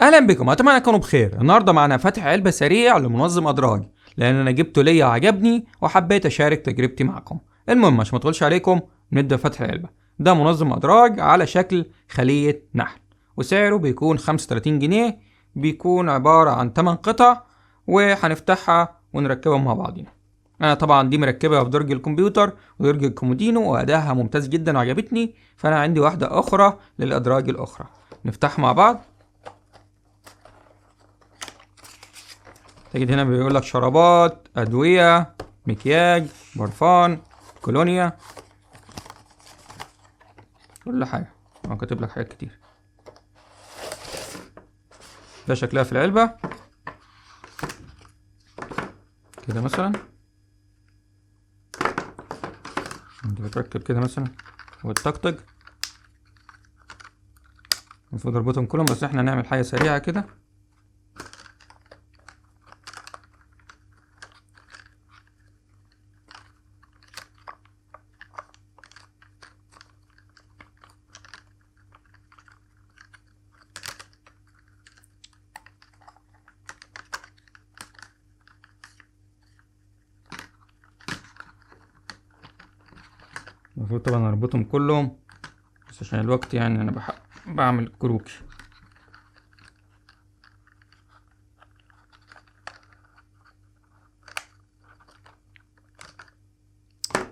اهلا بكم، اتمنى تكونوا بخير. النهارده معنا فتح علبة سريع لمنظم ادراج، لان انا جبته ليا وعجبني وحبيت اشارك تجربتي معكم. المهم عشان ما اطولش عليكم نبدا فتح العلبة. ده منظم ادراج على شكل خليه نحل، وسعره بيكون 35 جنيه، بيكون عبارة عن 8 قطع، وهنفتحها ونركبها مع بعضينا. انا طبعا دي مركبها في درج الكمبيوتر ودرج الكومودينو، وادائها ممتاز جدا وعجبتني، فانا عندي واحدة اخرى للادراج الاخرى. نفتحها مع بعض. تجد هنا بيقول لك شرابات، ادوية، مكياج، برفان، كولونيا، كل حاجة. هو كاتب لك حاجات كتير. ده شكلها في العلبة كده مثلا، انت بتركب كده مثلا وتطقطق. المفروض اربطهم كلهم، بس احنا نعمل حاجة سريعة كده. المفروض طبعا اربطهم كلهم، بس عشان الوقت يعني انا بعمل كروكي.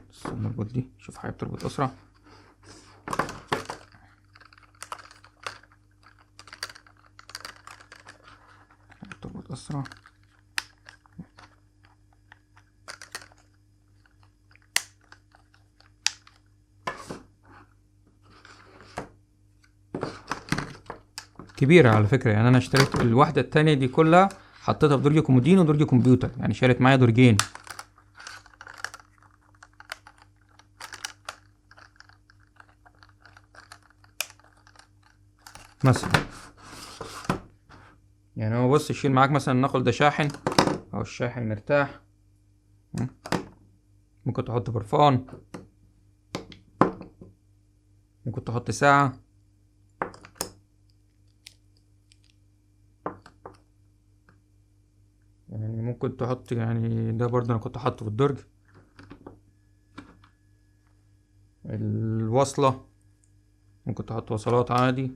بس نربط دي، شوف حاجة بتربط اسرع. بتربط اسرع. كبيرة على فكرة، يعني أنا اشتريت الواحدة التانية دي كلها حطيتها في درج كومودينو ودرج كمبيوتر، يعني شالت معايا درجين. مثلا يعني هو بص يشيل معاك مثلا، ناخد ده شاحن أو الشاحن مرتاح، ممكن تحط برفان، ممكن تحط ساعة. يعني ممكن تحط، يعني ده برضه انا كنت حاطه في الدرج. الوصلة ممكن تحط وصلات عادي،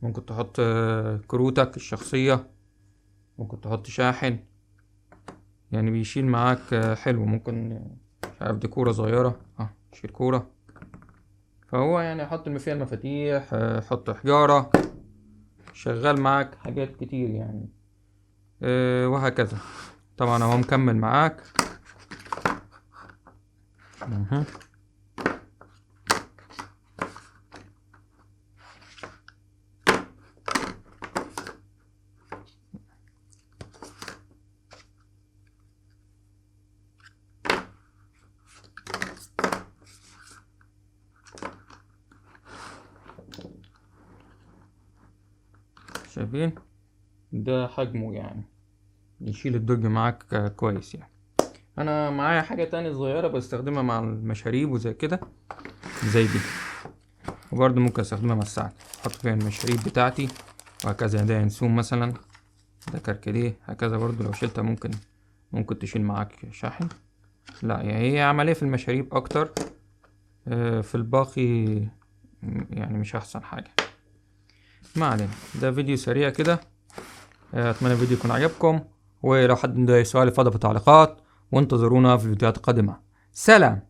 ممكن تحط كروتك الشخصية، ممكن تحط شاحن، يعني بيشيل معاك حلو. ممكن مش عارف دي كورة صغيرة، شيل كورة. فهو يعني حط فيها المفاتيح، حط حجارة، شغال معاك حاجات كتير يعني، وهكذا. طبعا هو مكمل معاك. شايفين ده حجمه، يعني يشيل الدرج معاك كويس. يعني انا معايا حاجة تانية صغيرة بستخدمها مع المشاريب وزي كده، زي دي، وبرضه ممكن استخدمها مع الساعة، احط فيها المشاريب بتاعتي وهكذا. ده ينسون مثلا، ده كركديه، هكذا. برضه لو شلتها ممكن تشيل معاك شاحن. لا يعني هي عملية في المشاريب اكتر، في الباقي يعني مش احسن حاجة. ما علينا، ده فيديو سريع كده. اتمنى الفيديو يكون عجبكم، ولو حد عنده اي سؤال يفضل في التعليقات، وانتظرونا في الفيديوهات القادمة. سلام.